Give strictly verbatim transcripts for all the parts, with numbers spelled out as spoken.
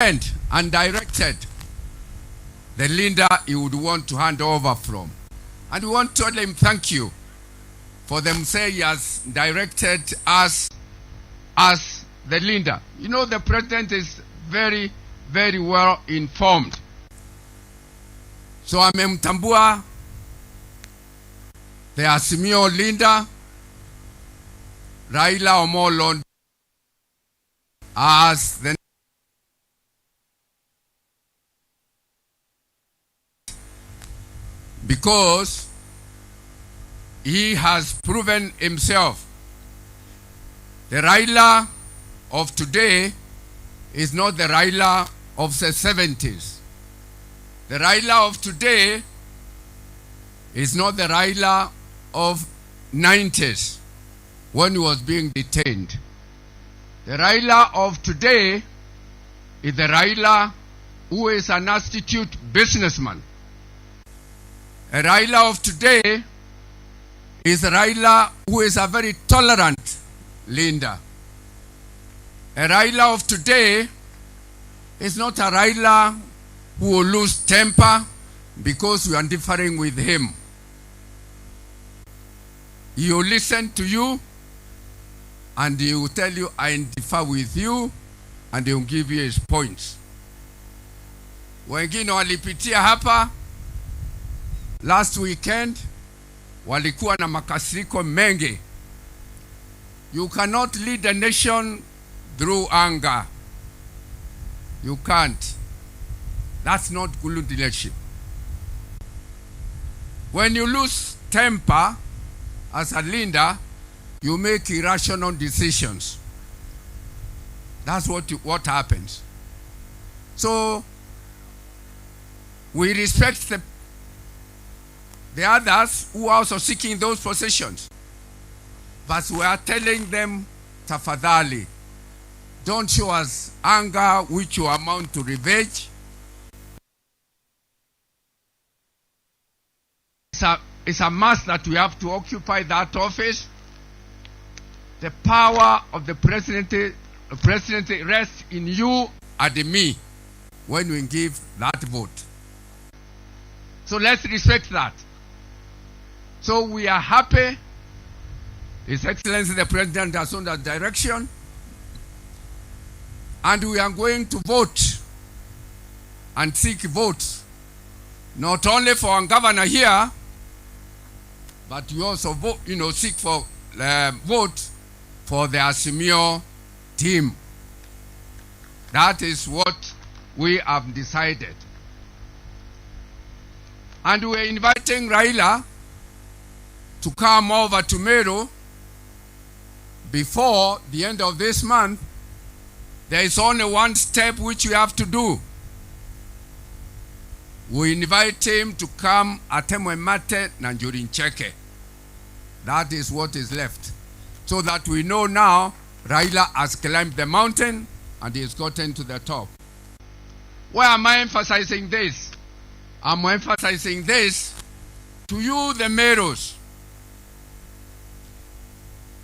and directed the leader he would want to hand over from. And we want to tell him thank you for the mzee he has directed us as the leader. You know, the president is very, very well informed. So amemtambua the Azimio leader, Raila Amolo Odinga, as the, because he has proven himself. The Raila of today is not the Raila of the seventies. The Raila of today is not the Raila of nineties when he was being detained. The Raila of today is the Raila who is an astute businessman. A Raila of today is a Raila who is a very tolerant leader. A Raila of today is not a Raila who will lose temper because you are differing with him. He will listen to you and he will tell you, "I differ with you," and he will give you his points. Wengine walipitia hapa last weekend, walikuwa na makasiriko mengi. You cannot lead a nation through anger. You can't. That's not good leadership. When you lose temper as a leader, you make irrational decisions. That's what you, what happens. So we respect the, the others who are also seeking those positions. But we are telling them, "Tafadhali, don't show us anger which will amount to revenge." It's a, it's a must that we have to occupy that office. The power of the presidency, presidency rests in you and me when we give that vote. So let's respect that. So we are happy His Excellency the President has shown that direction, and we are going to vote and seek votes, not only for our governor here, but we also vote, you know, seek for, uh, vote for the Azimio team. That is what we have decided. And we are inviting Raila to come over to Meru before the end of this month. There is only one step which we have to do. We invite him to come atemwe mate na Njuri Ncheke. That is what is left. So that we know now Raila has climbed the mountain and he has gotten to the top. Why am I emphasizing this? I'm emphasizing this to you, the Meros.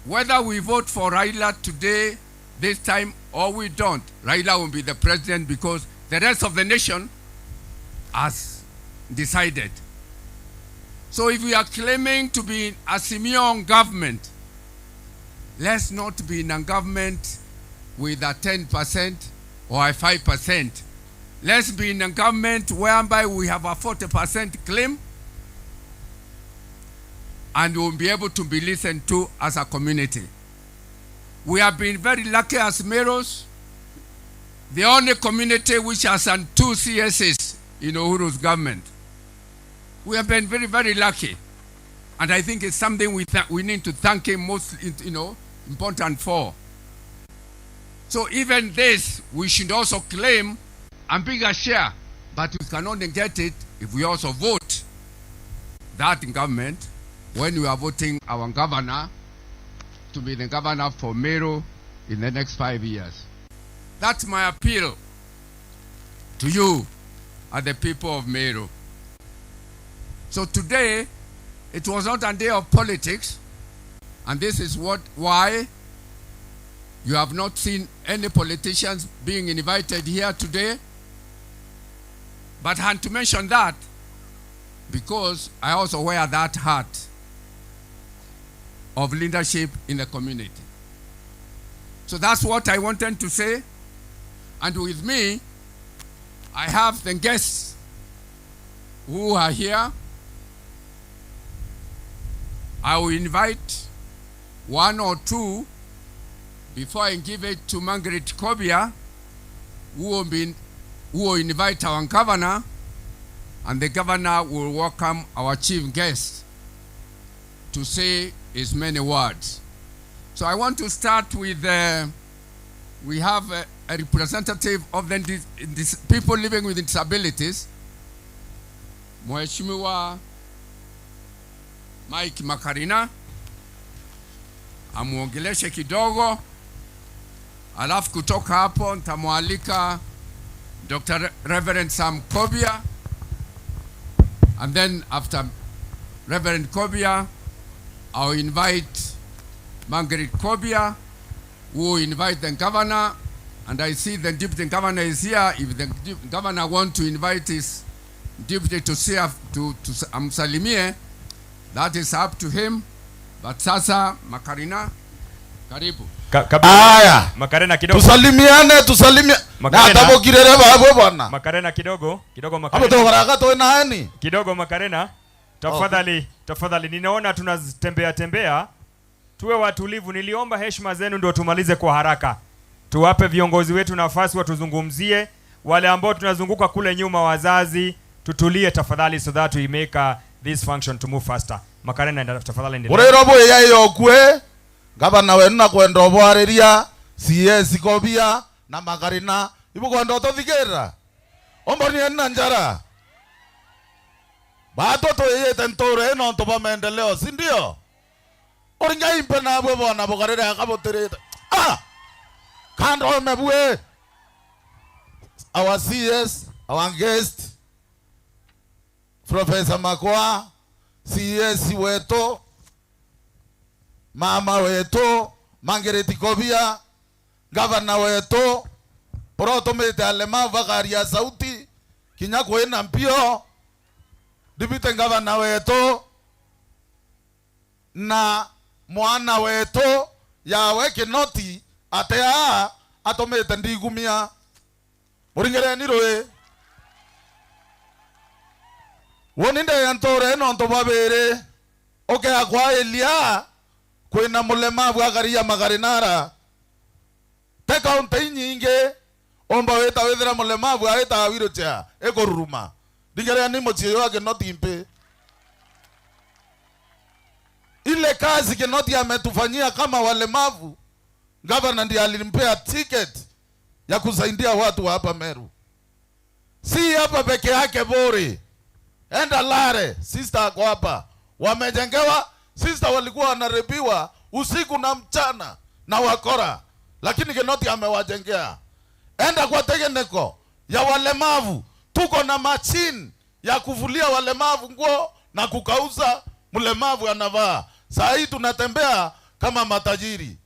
Whether we vote for Raila today, this time, or we don't, Raila will be the president because the rest of the nation has decided. So if we are claiming to be a Azimio government, let's not be in a government with a ten percent or a five percent. Let's be in a government whereby we have a forty percent claim and we'll be able to be listened to as a community. We have been very lucky as Meros, the only community which has had two C S As in Uhuru's government. We have been very, very lucky. And I think it's something we, th- we need to thank him most, you know, important for. So even this, we should also claim and big a share, but we can only get it if we also vote that government when we are voting our governor to be the governor for Meru in the next five years. That's my appeal to you and the people of Meru. So today, it was not a day of politics, and this is what, why You have not seen any politicians being invited here today. But I had to mention that because I also wear that hat of leadership in the community. So that's what I wanted to say. And with me, I have the guests who are here. I will invite one or two before I give it to Margaret Kobia, who will be, who will invite our governor, and the governor will welcome our chief guest to say his many words. So I want to start with, uh, we have a, a representative of the dis-, dis-, people living with disabilities, Mheshimiwa Mike Makarina, amuongeleshe kidogo, alafu kutoka hapo nitamwalika Doctor Re-, Reverend Sam Kobia, and then after Reverend Kobia, I'll invite Margaret Kobia, who will invite the governor, and I see the deputy governor is here. If the de-, governor want to invite his deputy to see, to, to s-, amsalimie, that is up to him. But sasa, Makarina, karibu. Ka-, kabisa. Aya. Makarena kidogo. Tusalimiane, tusalimia-, Makarena. Na atabukirire babwe bwana. Makarena kidogo, kidogo Makarena. Abo tugaraga twina eni. Kidogo Makarena. Tafadhali, okay, tafadhali. Ninaona tunatembea tembea. Tuwe watulivu. Niliomba heshima zenu ndio tumalize kwa haraka. Tuwape viongozi wetu nafasi watuzungumzie. Wale ambao tunazunguka kule nyuma, wazazi, tutulie tafadhali, so that we make, uh, this function to move faster. Makarena, enda-, tafadhali endelea. Uriro bwiya iyo kwe, gavana wenu na kwenda ubwariria, C S Kobia na Makarina, ibukwenda ututhikirira? Ombonieni na njara. Batwe twiyite ntuura ii nontu bwa maendeleo, si ndio? Uringai mpe nabwe bwana bugarire akabutirite. Ah! Kandome bwe. Our C S, our guest, Professor Makwa, C S wetu, mama wetu, Margaret Kobia, gavana wetu, uria utumite alemavu bakaria sauti, kinya kwina mpio, deputy gavana wetu, na mwana wetu yawe Kinoti, ati aa atumite ndigumia. Muringereni rui. Woni ndeya ntuura ii nontu bwa biiri, ukea kwailia kwina mulemavu akaria Magarinara. Te kaunti inyingi umba wita withira mulemavu aita wheelchair ikururuma. Ringereni mucii jwa Kinoti mpi. Ile kazi Kinoti ametufanyia kama walemavu, gavana ndiye alimpea ticket ya kusaidia watu wa hapa Meru. Si hapa peke yake Buri. Enda Lare, sister ako hapa. Wamejengewa, sister walikuwa wanarepiwa usiku na mchana na wakora. Lakini Kinoti amewajengea. Enda kwa tegeneko ya walemavu. Tuko na machine ya kufulia walemavu nguo na kukauza mlemavu anavaa. Saa hii tunatembea kama matajiri.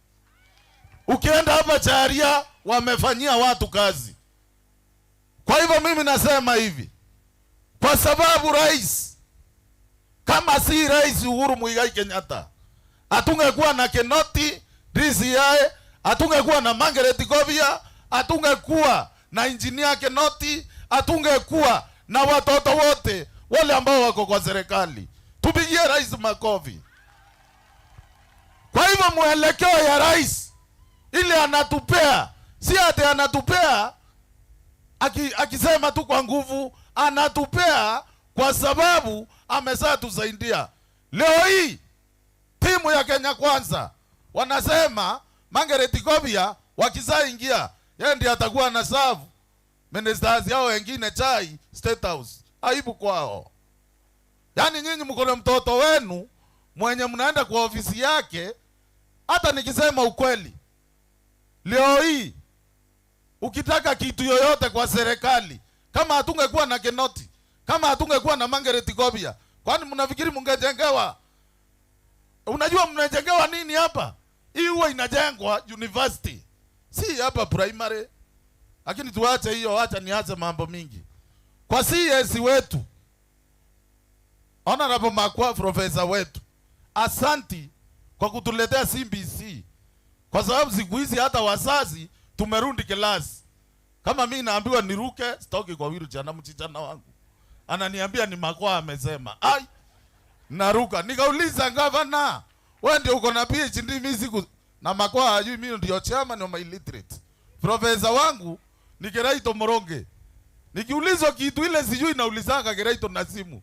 Ukienda hapa Charia, wamefanyia watu kazi. Kwa hivyo mimi nasema hivi, kwa sababu rais, kama si Rais Uhuru Muigai Kenyatta, hatungekuwa na Kinoti, D C I, hatungekuwa na Margaret Kobia, hatungekuwa na engineer Kinoti, hatungekuwa na watoto wote wale ambao wako kwa serikali. Tupigie rais makofi. Kwa hivyo mwelekeo ya rais ile anatupea, si ati anatupea aki-, akisema tu kwa nguvu, anatupea kwa sababu ameshatusaidia. Leo hii, timu ya Kenya Kwanza wanasema Margaret Kobia wakishaingia, yeye ndiye atakuwa na serve ministers yao wengine chai State House. Aibu kwao. Yaani nyinyi mko na mtoto wenu mwenye mnaenda kwa ofisi yake, hata nikisema ukweli, leo hii, ukitaka kitu yoyote kwa serikali, kama hatungekuwa na Kinoti, kama hatungekuwa na Margaret Kobia, kwani mnafikiri mungejengewa? Unajua mnajengewa nini hapa? Hii huwa inajengwa university. Si hapa primary. Lakini tuache hiyo, acha niache mambo mingi. Kwa C S wetu, Honorable Makwa, professor wetu, asanti kwa kutuletea C B C, kwa sababu siku hizi hata wazazi tumerudi class. Kama mimi naambiwa niruke, sitoki kwa wheelchair na msichana wangu ananiambia ni Makwa amesema. Ai, naruka. Nikauliza gavana, wewe ndio uko na P H D, mimi siku na Makwa ajui mimi ndio chairman wa my illiterate. Professor wangu ni Kiraitu Murungi. Nikiulizwa kitu ile sijui, naulizanga Kiraitu na simu.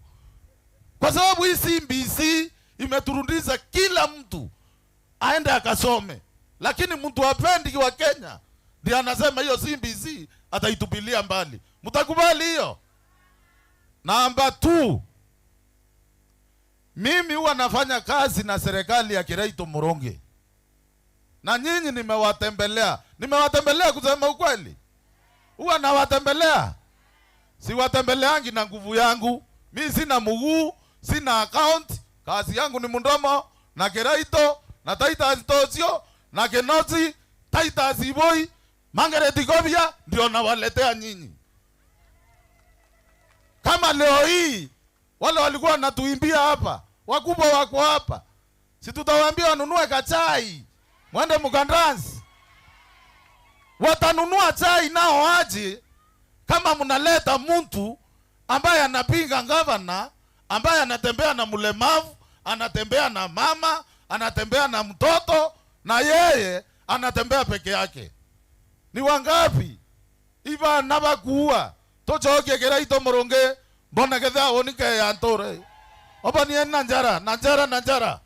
Kwa sababu hii C B C imeturudisha kila mtu aende akasome. Lakini mtu hapendi wa Kenya ndiye anasema hiyo C B C ataitupilia mbali. Mtakubali hiyo? Namba two, mimi huwa nafanya kazi na serikali ya Kiraitu Murungi. Na nyinyi nimewatembelea. Nimewatembelea kusema ukweli. Huwa nawatembelea. Siwatembeleangi na nguvu yangu. Mi sina mguu, sina account. Kazi yangu ni mdomo, na Kiraitu, na Titus Tocio, na Kinoti, Titus Iboi, Margaret Kobia, ndio nawaletea nyinyi. Kama leo hii, wale walikuwa wanatuimbia hapa, wakubwa wako hapa, si tutawaambia wanunue kachai, mwende mkandarasi? Watanunua chai nao aje, kama mnaleta mtu ambaye anapinga gavana, ambaye anatembea na mlemavu, anatembea na mama, anatembea na mtoto, na yeye anatembea peke yake? Ni wangapi? Ibana bakuua. Tucokie Kiraitu Murungi, mbona kethira uni ke ya nture. Oba nie na njara, na njara, na njara.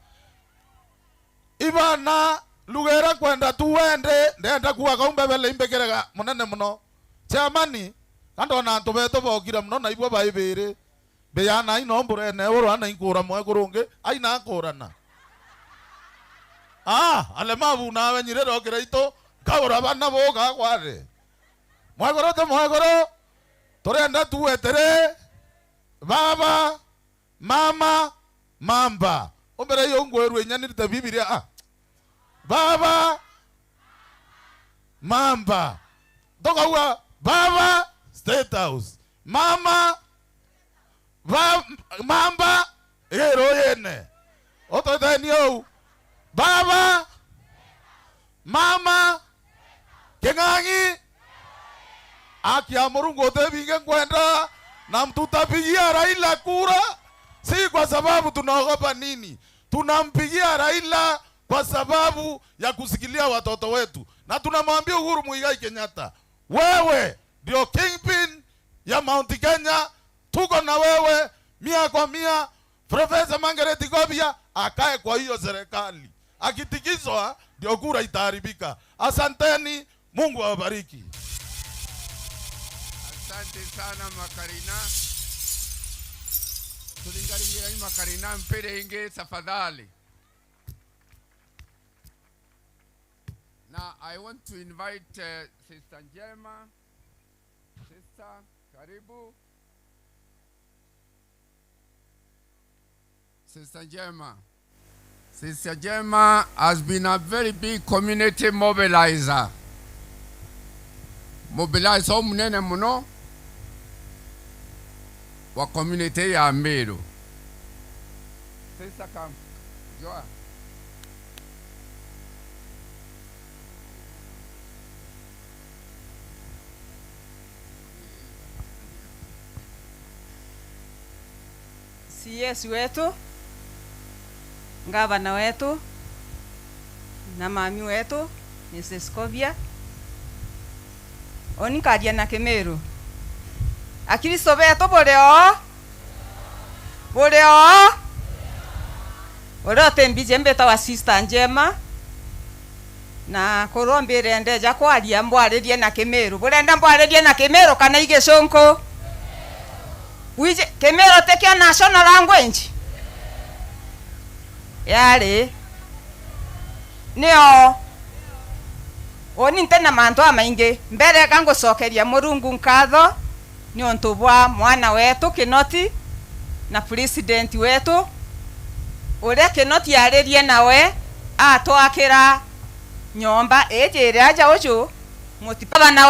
Ibana lugera kwenda tu wende, ndenda kuuga kau mbebele imbikirega munene muno. Chairman, ka ndona antu betu bokire muno na ibwo baibiri. Mbiyanai no mburene uru ana inkura mwekuru ungi, aina akurana. Ah, alemavu nawe nyirira o Kiraitu, nkaura bana buga kwari. Mwekuru ti mwekuru, turenda tuwe tiri, baba, mama, mamba. Umbere iyo ngwerwe inya nirite Bibilia, ah. Baba, mamba. Tukauga, baba, State House. Mama, ba-, mamba, ii ruyine. Utwiteni uu. Baba, mama, King'ang'i. Aki ya Murungu utibinge nkwenda, na mtutapigia Raila kura, si kwa sababu tunaogopa nini. Tunampigia Raila kwa sababu ya kusikilia watoto wetu. Na tunamwambia Uhuru Muigai Kenyatta, wewe ndio kingpin ya Mount Kenya, tuko na wewe mia kwa mia. Profesa Margaret Kobia akae kwa hiyo serikali. Akitikiswa, ndio kura itaharibika. Asanteni, Mungu awabariki. Asante sana Makarina. Tulingaringira ni Makarina mpere ingi tafadhali. Now I want to invite, uh, Sister Njema. Sister, karibu. Sister Njema. Sister Njema has been a very big community mobilizer. Mobilizer umunene muno wa community ya Meru. Sister, come. Joa. C S wetu, ngavana wetu, na mami wetu, Missus Kobia. Oni nkaria na Kimiru. Akristo betu buri o? Buri o? Uria utimbiji mbitawa Sister Njema. Na kurwa mbire ndeja kwaria, mbwaririe na Kimiru. Burenda mbwaririe na Kimiru kana Igicunku? Wiji, Kimiru tikio national language? Yari. Nio. Uni nti na mantu amaingi. Mbere ka ngucokeria Murungu nkatho niuntu bwa mwana wetu Kinoti na president wetu, uria Kinoti aririe nawe atwakira nyomba iji iri aja uju, mutipatha na